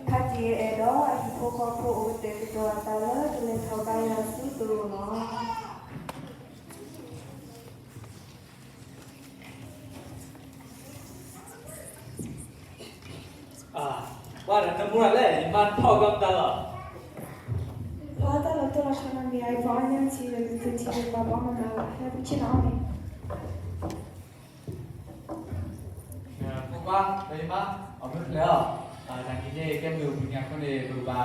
ဖါတံၢ်အဲၣ်ဒီးအဟံၣ်ဖိဃီဖိအိၣ်ကတဲာ်ကတီၤအသးလၢကလဲၤထီၣ်ဘါယွၤဆူသရိာ်လီၤ. ပှၤဒီးတမူရၤလဲၣ်, ယမါထီၣ်ကီတၢ်လီၤ. ပှၤတၢ်လီၤတိၢ်လီၤဆီနီၢ်မ့ၢ်အံၤ ပှၤအီၣ်ညၣ်ထံလၢနသုထံလၢပှၤဘီမတၤလီၤ, ဟဲပူၤဆ့ၣ်နီၤအီၣ်န့ၣ် ဖိခွါ ဒီးယမါ အီၣ်မ့ၢ်ဖျဲးအီၤ, တၢ်ကံၣ်န့ၣ် ကဲမ့ၢ်အိၣ်ဘှံးညါအဃိန့ၣ် ပကဘၣ်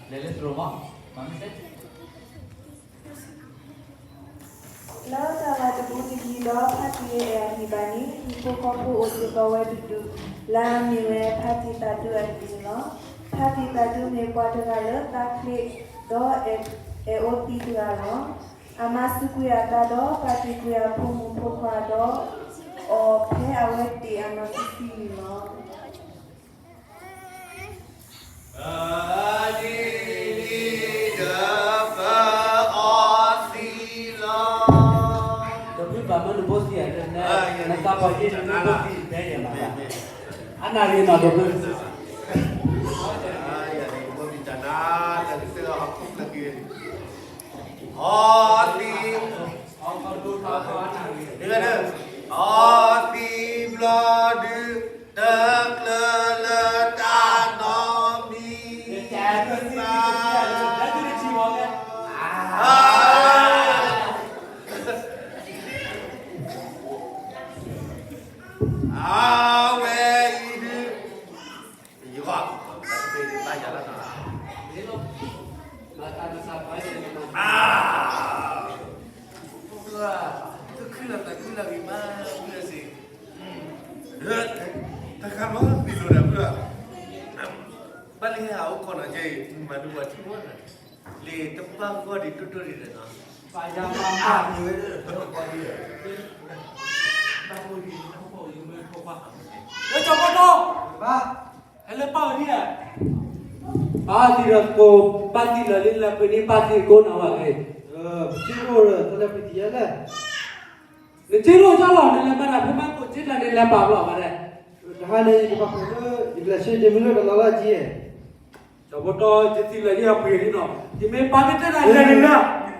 လဲၤလၢသရိာ်မး, မၤမ့ၢ်စ့ၢ် လၢတၢ်လီၢ်တဘိတယံၤဒီးဖါတံၢ်အံၤအဟံၣ်ဘၣ်န့ၣ် ဟံၣ်ဖိဃီဖိအိၣ်စ့ၢ်ကီးဝဲတဒူၣ် လၢအမ့ၢ်ဝဲဖါတံၢ်သးဒူအဟံၣ်န့ၣ်လီၤ. ဖါတံၢ်သးဒူမ့ၢ်ပှၤတဂၤလၢသးချ့ ဒီးအဲၣ်အီသံးတဂၤလီၤ. အမါစူးကွံာ်အသးဒီးပာ်တ့ၢ်ကွံာ်အဖိမုၣ်ဖိခွါဒီး အီၣ်ဖဲအဝဲသ့ၣ်အနီၢ်ဆံးဆံးန့ၣ်လီၤ. ဒီးဖုဘၣ်မနုၤဘိသံအံၤ, နသးပှၢ်က့ၤနဘိသံတဲယဲၢ်မး, အနၢ်ရံၣ်နီၢ်ဒီးဖု အီသံး, အီသံးဘျီဒုး တကျၢၤလၢတၢ်နီတမံၤဘၣ်. အဝဲအံၤဒုး ယဂီၢ် တၢ်တဘ့ၣ်န့ၣ်ဘၣ်ယၤလီၤနီၤ, တခုလီၤသးခုလီၤဂ့ၤမး မုၢ်စ့ၢ်, တခါမ့ၢ်သံလိာ်တၢ်ဖုလီၤ, ဘၣ်လံဟဲဟးအိၣ်ခိးနီၤကဲအံၤ မၤဒုးပှၤထံၣ်မီၢ်နီၤ, လံာ်တပၢ်ဂီၢ်ဒံးတိၢ်တိၢ်ဒံးဒီးနီၤ, ပာ်ယၤပာ်ပာ်မ့ၢ်ဝဲဒၣ် လၢကၠီၤဖိတီ, ဟဲလၢပၢ်ဝဲဒၣ်, ပၢ်သံဒီးကိး ပၢ်သံလီၤလံ လၢပှ့ၤန့ၢ်ပၢ်သံကိးနီၤဝဲ, ပစ့ၢ်ကီးဒီး တၢ်လၢပတံၤယဲလဲၣ်, နစ့ၢ်ကီးကၠီလီၤ နလဲၤမၤတၢ်ဖဲမၤကိးစ့ၢ်တၢ်န့ၣ် လဲၤပာ်ဘျီးဝဲဒၣ်, တဟါန့ၣ် ယကပာ်ဖှိၣ်လၢ ယကလဲၤဆှၢယမုၢ်လၢတလီၤလီၤက့ၤ ကၠီၤဖိတီ ယသံလၢယပှ့ၤန့ၣ်နီၤ, ယမ့ၢ်ပၢ်မ့ၢ်တဲတၢ်လဲၤန့ၣ်လၢ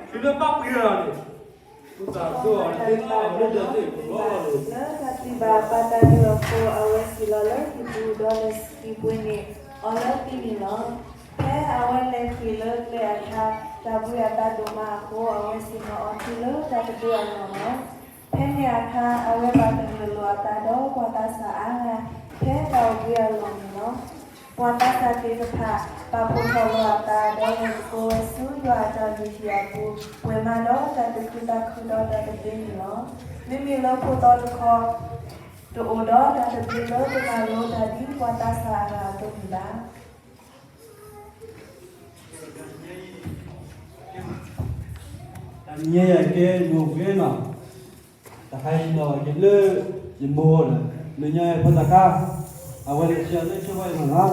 တုၤလၢပၢ်ပှ့ၤလီၤန့ၣ်, လၢတၢ်သံဘၣ်ပၢ်သံအဃိ အဝဲစံၣ်လီၤလၢဟံၣ်ပူၤဒီးလဲၤစံၣ်ပှ့ၤန့ၢ်အီၤလၢသံန့ၣ်လီၤ. ဖဲအဝဲလဲၤဃ့ၢ်လၢကျဲအခါ တၢ်ဘှံးအသးဒိၣ်မးအဃိ အဝဲစံၣ်ညီၣ်အီၤတုၤလၢတၢ်တဘှံးအလီၢ်လီၤ. ဖဲန့ၣ်အခါ အဝဲဘၣ်သဂၢၢ်လိာ်အသးဒီးပှၤသးစၢ်အါဂၤ ဖဲတၢ်အိၣ်ဘှံးအလီၢ်န့ၣ်လီၤ. ပှၤသးစၢ်သ့ၣ်တဖၣ် ပာ်ဖှိၣ်ထီၣ်လိာ်အသးဒီးလဲၤသကိးဝဲဆူယွၤအတၢ်လုၢ်ဟံၣ်အပူၤ ပှဲၤမးဒီးတၢ်သူၣ်ခုသးခုဒီးတၢ်သဘျ့န့ၣ်လီၤ. မ့မ့ၢ်လၢဖိသီတခီ တအိၣ်ဒီးတၢ်သဘျ့လၢတမၤလိတၢ်ဒ်ပှၤသးစၢ်အဂၤအသိးန့ၣ်ဘၣ်. တနံၤညါအံၤကဲမိၢ်ဂ့ၤနီၤ, တဟါအံၤနီၤက့ၤလၢ ယမိၢ်ဒီး လၢညါဖိသၣ်ခါ, အဝဲလဲၤဆှၢလၢဆှၢဝဲနီၤနီၤ,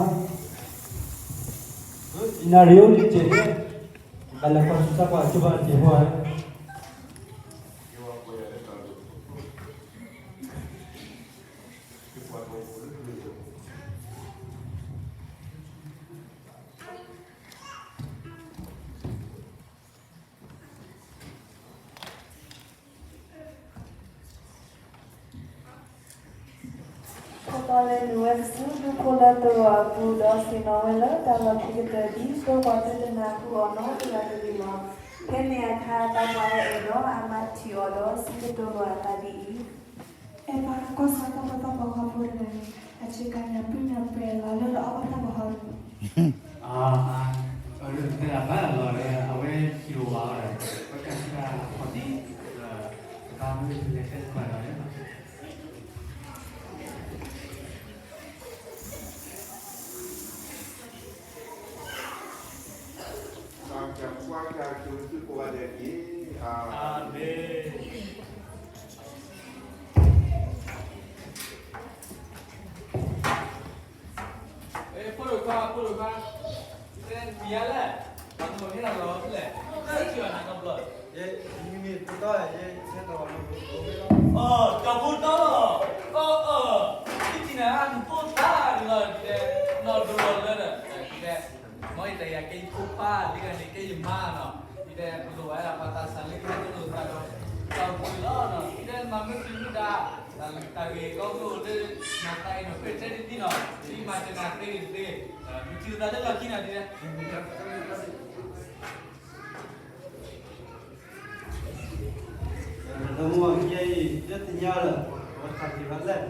ယနၣ်ရံၣ်အိၣ်တကဲး, ဘၣ်လဲၤခီဆူတၢ်ပှၢ်ဆူဘၣ်တကဲးဖိဧါ. ဖိသီလဲၤနုာ်ဝဲဆူဒူဖိလၢသရိာ်အပူၤ ဒီးဆ့ၣ်နီၤဝဲလၢတၢ်လီၢ်ခံကတၢၢ် ဒ်သိးပှၤတတနၢ်ဟူအီၤနီတဂၤတဂ့ၤလီၤ. ဖဲန့ၣ်အခါ သးပှၢ်အဲၣ်အီၤဒီး အမါထံၣ်အီၤဒီး စံးကတိၤလိာ်အသးဒ်အံၤ, အဲၣ်ပှၤကီၢ်ဆၣ်တၢ်ဖိသၣ်ပိာ်ခွါဖိတဂၤန့ၣ် အဆ့ကၤညၣ်ပှံၢ်ညၣ်ပြဲၤလီၤလၢတအီၣ်ဘၣ်တၢ်ဘၣ်ဟီလီၤ. အတဲဒၣ်ဘၣ်လီၤဒီး အဝဲဟံၣ်အိၣ်ဝးဒီး ပကစၢ်ခီၣ်ဒံး ဒီးပကမ့ၢ်လဲၤတဲပှၤဒီး အၤမ့ၣ်. ဖိဒိၣ်ခွါ, ဖိဒိၣ်ခွါ, တဲမံၤယါလဲၣ်, ပှၤကမၤဟ့ၣ်လီၤလီၤဖဲလဲၣ်, လၢထံၣ်အီၤနၤကဘျီ, ယမံၤမံၤဖိတီ, ယဆဲးတီၢ်ဘၣ်မ့ၢ်ဖိတီလီၤ, အၢ ကၠီဖိတီလီၤ, အၢ အၢ ထံၣ်နၤအမံၤဖိသၣ်န့ၣ်လီၤ, နီၢ်ဒိၣ်လီၤလၢ မ်အတၢ်ယၤကဲယဖိခွါလံဂၤန့ၣ် ကဲယမါနီၤ, အံၤဒီးပလိၣ်ဝဲဒၣ်ပှၤသးစၢ်လၢကဟဲတလိၣ်သးဒီး တၢ်အိၣ်ဖှိၣ်လီၤနီၤ, အံၤဒီးမၤမ့ၢ်ပျံၤမ့ၢ်ဒၣ် တၢ်ဂ့ၢ်ကီကအိၣ်လၢ မၤသးအံၤနီၤ ဖဲတဲတသ့နီၤ, ဒ်မၤတနၢ်သ့ဂ့ၤတသ့, မ့ၢ်ထံၣ်သးလၢလီၢ်ခံနီၤဒ်လဲၣ် တၢ်မူအကဲအံၤ တသ့ၣ်ညါလၢ ပှၤတၢ်က့ၤဘၣ်လဲၣ်,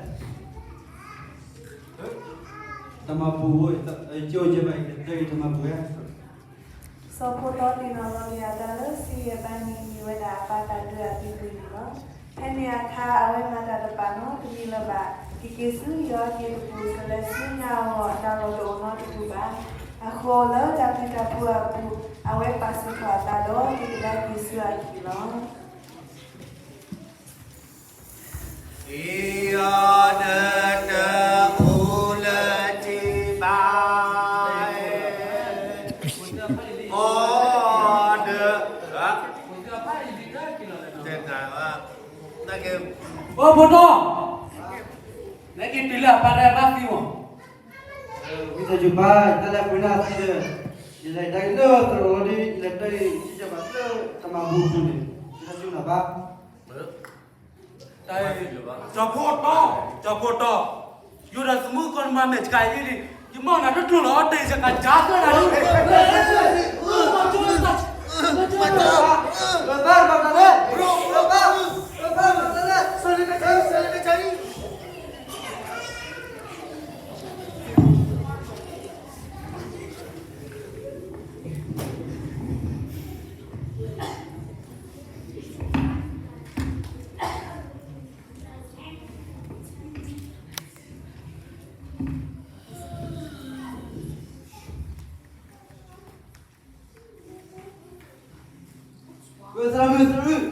တၢ်မၤဘူၣ်ဝဲ ကၠိယဲဘၣ် တၢ်ဂ့ၢ်တၢ်မၤဘူၣ်ဝဲ စီၤဖိသီသ့ၣ်နီၣ်လီၤက့ၤအသးလၢ စံယဲၢ်ဘါန့ၣ် မ့ၢ်ဝဲဒၣ်အပၢ်တၢ်ဒုးအသုးပူၤန့ၣ်လီၤ. ဖဲန့ၣ်အခါ အဝဲမၤတၢ်တပာ်နီတမံၤလၢၤဘၣ်. ကက့ၤဆူယွၤက့ၤတပူၤ ကလဲၤဆူညါအဂီၢ် တၢ်လီၢ်တအိၣ်နီတပူၤဘၣ်. အဃိလၢတၢ်ပျံၤတၢ်ဖုးအပူၤ အဝဲပာ်ဆူၣ်ထီၣ်အသးဒီး က့ၤကဒါက့ၤဆူအဟံၣ်လီၤ. အီၤဒီးတအိၣ်လၢၤတံၢ်ဘၣ်, အီၤဒီး တဲတၢ်, ဖိဒိၣ်, နက့ၤတုၤလၢအပၢ်တၢ်ဘၣ်သံမး, ဝံသးစူၤပၢ်, တၢ်လၢပှဲၤန့ၢ်သံဒီး ယလဲၤတၢ်လၢသရိာ်လီၤဒီး ယလဲၤတၢ်အံၤ ယကဘၣ်သၢတၢ်မၤဘူၣ်အပူၤန့ၣ် ဝံသးစူၤနၤပၢ် စီၤဖိတီ, စီၤဖိတီ, ယိၤဒီးသမူကီၢ်နမၤမဲာ်တခါအံၤလံ, ယမီၢ်နၤတကျိၤလီၤ တ့ၢ်စကၤကၢ်သၢနၤလံ, ပၢ်, ပၢ်, ပၢ်, ပၢ်, ပၢ်, ပၢ်, ပၢ်, ပၢ်, ပၢ်, ဝဲသရၣ်မုၣ်သရၣ်,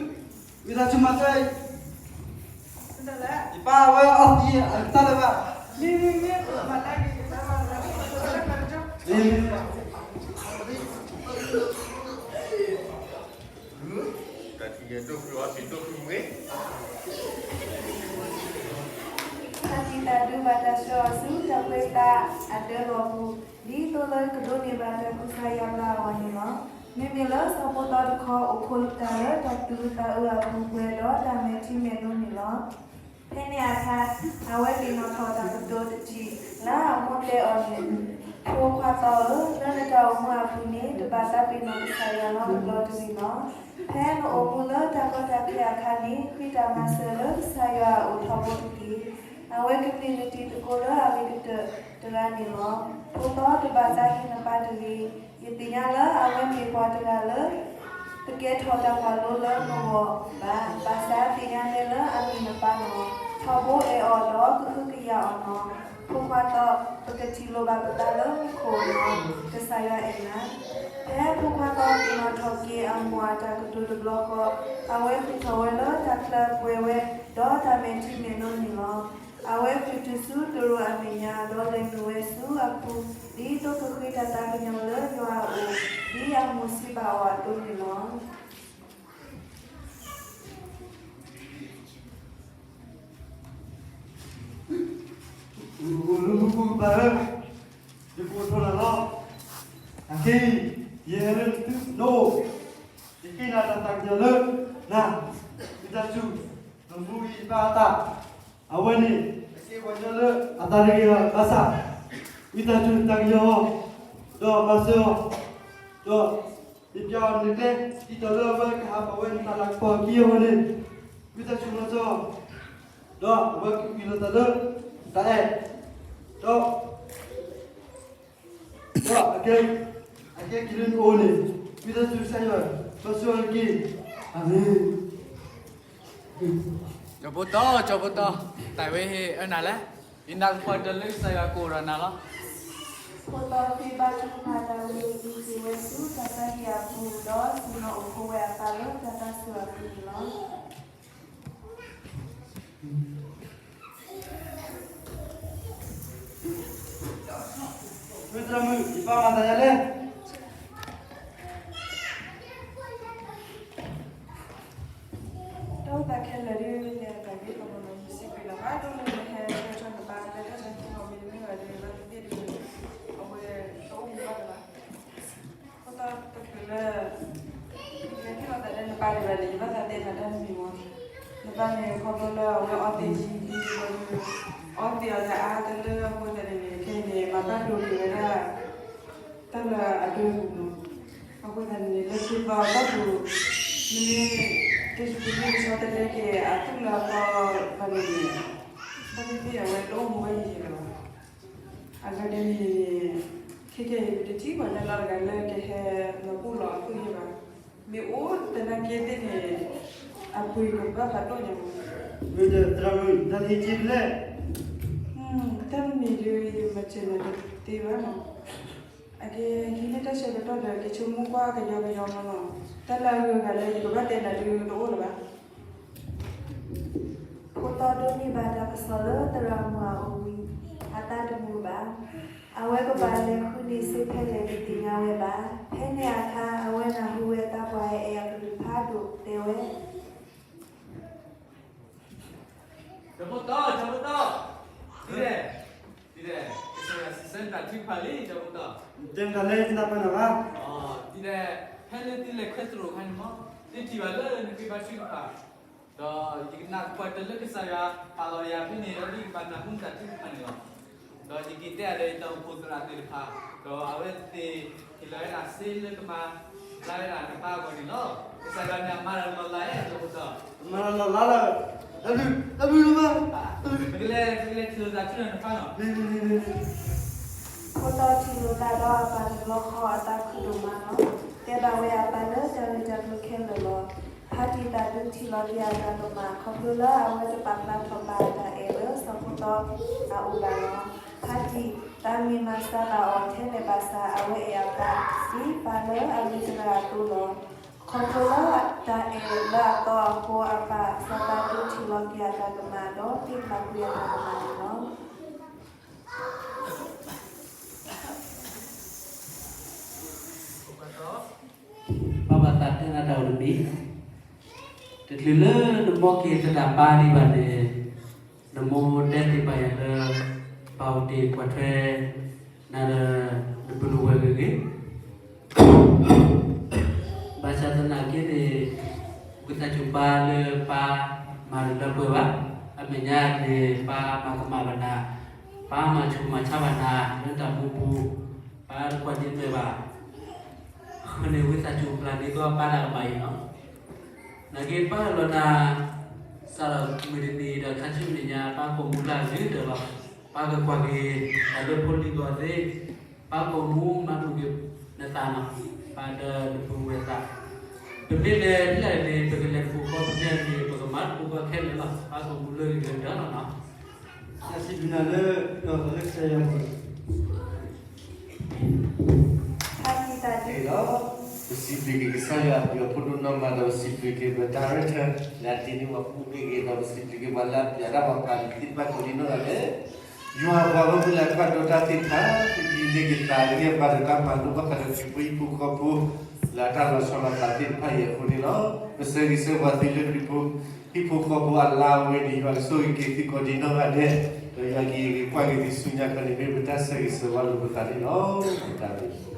ဝံသးစူၤမၤစၢၤ, ယပၢ်အဝဲအီသံးအကစၢ်လၢၤဘၣ်, မ့ၢ်, မ့ၢ်, မ့ၢ်, တၢ်ထံၣ်ယဲၢ်ဒိၣ်ဖုးအီၤ ထံၣ်ဒိၣ်ဖုးမ့ၢ် တၢ်သံတၢ်ဒုးဘၣ်တၢ်ဆှၢအီၤဆူတၢ်ပှဲၤသးအဒၢလီၢ်ပူၤ, ဒ်သိးလၢကဒိးန့ၢ်ဘၣ်တၢ်ကူစါယါဘျါအဂီၢ်န့ၣ်လီၤ. မ့မ့ၢ်လၢစီၤဖိသီတခီ အိၣ်ခိးတၢ်လၢတၢ်သူၣ်အုးသးအုးအပူၤပှဲၤဒီးတၢ်မဲာ်ထံမဲာ်နိန့ၣ်လီၤ. ဖဲန့ၣ်အခါ အဝဲသ့ၣ်နီၣ်ထီၣ်တၢ်ကတိၤတထံၣ်လၢအမိၢ်တဲအီၤန့ၣ်, ဖိခွါသီဧၢ, လၢနတၢ်အိၣ်မူအပူၤန့ၣ် တဘၣ်သးပ့ၤနီၣ်ကစၢ်ယွၤနီတဘျီတဂ့ၤလီၤ. ဖဲနအိၣ်မူလၢတၢ်ကီတၢ်ခဲအခါန့ၣ် ဃ့တၢ်မၤစၢၤလၢကစၢ်ယွၤအအိၣ်ထီဘိတက့ၢ်. အဝဲကမ့ၢ်နတံၤသကိးလၢအဂ့ၤကတၢၢ်တဂၤန့ၣ်လီၤ. ဖိသီတဘၣ်သးဟ့ၣ်နပၢ်တဂ့ၤ. ယသ့ၣ်ညါလၢအဝဲမ့ၢ်ပှၤတဂၤလၢ တကဲထီၣ်တၢ်ကွၢ်လိလၢနဂီၢ်ဘၣ်. ဘၣ်ဆၣ်သ့ၣ်ညါနဲလၢအမ့ၢ်နပၢ်လီၤ. ထီဘိအဲၣ်အီၤဒီးကဟုကယာ်အီၤနီၤ. ဖိခွါသီ, ပကထံၣ်လိာ်ဘၣ်ပသးလၢမူခိၣ်နီၤ. ကစၢ်ယွၤအဲၣ်နၤ. ဖဲဖိခွါသီသ့ၣ်နီၣ်ထီၣ်က့ၤအမိၢ်အတၢ်ကတိၤတဘျီဃီ, အဝဲဃုထီၣ်ဝဲလၢတၢ်ချၢပှဲၤဝဲ ဒီးတၢ်မဲာ်ထံမဲာ်နိန့ၣ်လီၤ. အဝဲဃုာ်တုၤဆူသရိာ်အမဲာ်ညါ ဒီးလဲၤနုာ်ဝဲဆူအပူၤ, ဒ်သိးကဃ့တၢ်သးကညီၤလၢယွၤအအိၣ်, ဒ်အမိၢ်စံးဘၣ်အီၤအသိးန့ၣ်လီၤ. အိၣ်လၢမူခိၣ်ကပၤဧၢ, ယကအိၣ်ထီၣ်နၤလီၤ. အခဲအံၤ ယဟဲလၢနအိၣ်, ယဃ့နၤတၢ်သးကညီၤလၢနၤ, ဝံသးစူၤ နမူအံၤယပၢ်အသး, အဝဲန့ၣ် အကဲပှၤကညီလၢအသးတဂ့ၤဘၣ်ဘၣ်ဆၣ်, ဝံသးစူၤသးကညီၤအီၤ, ဒီးမၤစၢၤအီၤ, ဒီး ယပျဲအီၤနကျဲ, ဒ်သိးလၢအဝဲကဟးဘၣ်ဝဲနတၢ်လၤကပီၤအခံအဂီၢ်န့ၣ်, ဝံသးစူၤမၤစၢၤအီၤ, ဒီးအဝဲကအုၣ်လီၤသးလၢတၢ်အဲၣ်, ဒီး ဒီးအကဲ, အကဲက့ၤလၢနအိၣ်န့ၣ်, ဝံသးစူၤကစၢ်ယွၤ မၤစၢၤအီၤတက့ၢ်. အၤမ့ၣ်. ကၠီဖိတီ, ကၠီဖိတီ, တၢ်ဝဲဟ့ၣ်အၢနၤလဲၣ်, ယနာ်သပှၢ်တၢၢ်လၢကစၢ်ယွၤကအိၣ်ဒီးနၤလီၤ. ဖိသီဃ့ဘါထုကဖၣ်တၢ်ဝံၤ က့ၤဝဲဆူတၢ်ဆါဟံၣ်အပူၤ, ဒီးစံၣ်ညီၣ်အိၣ်ခိးဝဲအပၢ်လၢတၢ်သးစူၤအပူၤန့ၣ်လီၤ. မုၢ်သရၣ်မုၣ် ယပၢ်မၤသးယၤလဲၣ်. တၢ်အိၣ်သးခဲလၢာ်ဒ်လဲၣ် တၢ်ဂ့ၢ်သးမနီၤ ယစံးဘျုးလီၤ. ဘၣ်ဒိလၢနဟဲတဲထီၣ်နပၢ်လၢတၢ်ဆါဟံၣ်အဂီၢ် မ့တမ့ၢ်ဘၣ်ဒီး ဘၣ်သ့ၣ်သ့ၣ်ဒီး အဝဲတအိၣ်မူဘၣ်လၢၤဘၣ်. ယဘၣ်သးတဲနၤတၢ်တမံၤမး, နပၢ်န့ၣ် ခီဖျိလၢအဝဲအီသံးယံာ်ဒ်သိးဒီး အီသံးအီၤလၢအါတလၢအဃိသတးန့ၣ်န့ၣ် ခဲအံၤန့ၣ် မၤဘၣ်ဒိက့ၤဝဲဒၣ် တၢ်လၢအဒိပူၤလီၤ. အဃိသတးန့ၣ်န့ၣ် လၢခံသီအတီၢ်ပူၤ မ့ၢ် တဆံပူၤမ့ၢ်ကဆီတလဲက့ၤအသူၣ်လၢအသီဘၣ်န့ၣ်န့ၣ် တၢ်သ့ၣ်သ့ၣ်အဝဲတအိၣ်မူဝဲယံာ်ယံာ်လၢၤဘၣ်. အဂၤတမံၤန့ၣ်န့ၣ် ခဲကနံၣ်အံၤ ပတထံၣ်ပှၤလၢလီၤတဂၤလၢကဟဲလီၤဘူၣ်လီၤအသူၣ်ယဲၢ်ဘၣ်. မ့ၢ်အိၣ်သနာ်က့သ့ၣ်န့ၣ် အပှ့ၤကဘၣ်ဖးဒိၣ်ညါမး. မ့ၢ်ဒီးသရၣ်မုၣ် တၢ်လၢယက့ၤဖဲလဲၣ်. တၢ်တမံၤဒုး ယမၤစၢၤနၤတသ့ဘၣ်နီၤ. အကဲ ဟံးန့ၢ်တၢ်ဆၢကတီၢ်ဒီး ကဆိကမိၣ်ကွၢ်ကယီကယီမးနီၤ. တၢ်လၢအဂုၤအဂၤလၢယကဘၣ်တဲနၤဒုးတအိၣ်လၢၤဘၣ်. ဖိသီဒိးန့ၢ်ဘၣ်တၢ်ကစီၣ်လၢသရၣ်မုၣ်အအိၣ်ဝံၤ အသးတမုာ်ဘၣ်. အဝဲကဘၣ်လဲၤဃုန့ၢ်စ့ဖဲလဲၣ်တသ့ၣ်ညါဝဲဘၣ်. ဖဲန့ၣ်အခါ အဝဲနၢ်ဟူဝဲအသးပှၢ်အဲၣ်အကလုၢ်ဖးဒိၣ်တဲဝဲ ဒီးဖိသီ ဒီးဖိသီ ဒ်လဲၣ် ဒ်လဲၣ် ကစၢ်ယွၤစံးဆၢနတၢ်ထုကဖၣ်လံ ဒီးဖိသီ တဲတၢ်လၢနပၢ်နၤဘၣ်. ဒ်လဲၣ် ဖဲလၢသုလဲၤခွဲးသရိာ်အခါန့ၣ်မး သုထံၣ်ဘၣ်လၢနဃ့ဘါထုကဖၣ် ဒီးယကနၣ်ကွၢ်တၢ်လၢကစၢ်ယွၤ ပာ်လီၤယၤဖဲန့ၣ် ဒီးဒ်ယကဘၣ်နၢ်ဟူနတၢ်ထုကဖၣ်န့ၣ်လီၤ. ဒီးယက့ၤတဲအါဒီးယတၢ်အိၣ်ဖှိၣ်သရၣ်သ့ၣ်တဖၣ်, ဒီးအဝဲသ့ၣ်ဟ့ၣ်လီၤဝဲဒၣ်စ့လၢကမၤဘျါဝဲဒၣ်နပၢ်အဂီၢ်န့ၣ်လီၤ. ကစၢ်ယွၤန့ၣ်အမၤတၢ်လီၤလးအဲၣ်အသိးဖိသီ, အမၤတၢ်လီၤလးလီၤ, တၢ်ဘျုးလၢၤဘၣ်, ပကလဲၤ ပကလဲၤထံၣ်လိာ်သးဆူနပၢ်နီၤ. ဖိသီထံၣ်လိာ်သးဒီးအပၢ်တဘျီဃီ အသးခုဒိၣ်မးလီၤ. တဲဘၣ်ဝဲအပၢ်လၢတၢ်ဂ့ၢ်တၢ်ကျိၤခဲလၢာ်လီၤ. ဖါတံၢ်သးဒူထံၣ်လီၤက့ၤအတၢ်ကမၣ် ခီဖျိလၢအဝဲတပာ်ဖျါထီၣ်ဘၣ်အတၢ်အဲၣ်လၢစီၤဖိသီအအိၣ်ဘၣ်လီၤ. ဖါတံၢ်သးမံမၤစၢၤဘၣ်အီၤထဲလဲၣ်ဘၣ်ဆၣ် အဝဲအဲၣ်အပၢ်ဒ်ပၢ်လၢအဂ့ၤတဂၤအသိးလီၤ. ခီဖျိလၢတၢ်အဲၣ်လၢအသီအဃိ အပၢ်စီၤသးဒူထံၣ်လီၤက့ၤအတၢ်ကမၣ် ဒီးသ့ၣ်ညါကွံာ်အတၢ်ကမၣ်န့ၣ်လီၤ. ဘၣ်ဘၣ်သးတဲနၤတၢ်အိၣ်တမံၤ, တချုးလၢနမိၢ်က့ၤသတးပၢ်ဒံးဘၣ်န့ၣ်, နမိၢ်တဲသ့ၣ်ပာ်ယၤလၢ ပၢ်အိၣ်တ့ၢ်ကွၢ်ထွဲနၤဒီးနပုၢ်နဝဲၢ်ဂ့ၤဂ့ၤ, ဘၣ်ဆၣ်သနာ်က့န့ၣ် ဝံသးစူၤပၢ်လၢပၢ်မၤတလၢပှဲၤဘၣ်, အမဲာ်ညါန့ၣ် ပၢ်မၤကမၣ်ဘၣ်နၤ, ပၢ်မၤဆူးမၤဆါဘၣ်နၤ လၢတၢ်မူပူၤ, ပၢ်တကွၢ်ဒ့မဲာ်ဘၣ်. အဃိန့ၣ် ဝံသးစူၤပျၢ်န့ၢ်ကီးပၢ်တၢ်ကမၣ်အံၤလီၤ. နာ်က့ပၢ်လီၤနၤ စးထီၣ်မုၢ်တနံၤဒီးခါဆူမဲာ်ညါ ပၢ်ကိးမူလၢအဂ့ၤကတၢၢ်လီၤ. ပၢ်ကကွၢ်က့ၤတၢ်လၢဖိလံၤဂီၢ်သ့, ပၢ်ကိးမူမၤတူၢ်က့ၤနသးနီၤ, ပၢ်ဒီးနပုၢ်ဝဲၢ်သး, ပမ့ၢ်လဲၤဖဲလဲၣ်န့ၣ် ပကလဲၤတပူၤဃီ, ပမ့ၢ်လဲၤန့ၣ် ပကမၤတပူၤဃီခဲလၢာ်လီၤ. ပၢ်ကိးမူလၢအဂ့ၤကတၢၢ်လီၤနီၤ. တၢ်စံးဘျုးနၤလၢ ဒီးလၢကစၢ်ယွၤ ဖါတံၢ်သးဒူလီၤ. ပစံးဘျုးက့ၤကစၢ်ယွၤအဘျုးအဖှိၣ်ဒိၣ်နီၢ်မးဒီး ပစံးဘျုးက့ၤပ director လၢအတ့န့ၢ်ပှၤကူၣ်ဘ့ၣ်ဂ့ၤ ဒီးပစံးဘျုးက့ၤပှၤလၢအပျဲဒၣ်ပှၤပာ်လံၤသ့ၣ်တဖၣ်ကိးဒံနီၢ်ဂၤဒဲး, ယွၤပှၤဂီၢ်မုၢ်လၢအကွၢ်ဒိတၢ်သ့ၣ်တဖၣ် ပစံးဘျုးက့ၤသးဂ့ၢ်ဘၣ်ဒီးတၢ်မၤလိဘၣ်ဃးဒီးခရံာ်ဖိဟံၣ်ဖိဃီဖိ လၢအတၢ်လီၤဆီလိာ်သးသ့ၣ်တဖၣ်အံၤအဃိန့ၣ်လီၤ. ပဆၢဂ့ၤဆၢဝါသုလၢခရံာ်ဖိဟံၣ်ဖိဃီဖိအလါဝဲန့ၣ် ယွၤကဆိၣ်ဂ့ၤက့ၤသုကိးဒံနီၢ်ဂၤဒဲး, ဒီးယွၤကဟ့ၣ်ဂ့ၤကွၢ်က့ၤသုဆူညါခီန့ၣ် မ့ၢ်ပတၢ်ဆၢဂ့ၤဆၢဝါလိာ်ပသးန့ၣ်လီၤ. တၢ်ဘျုး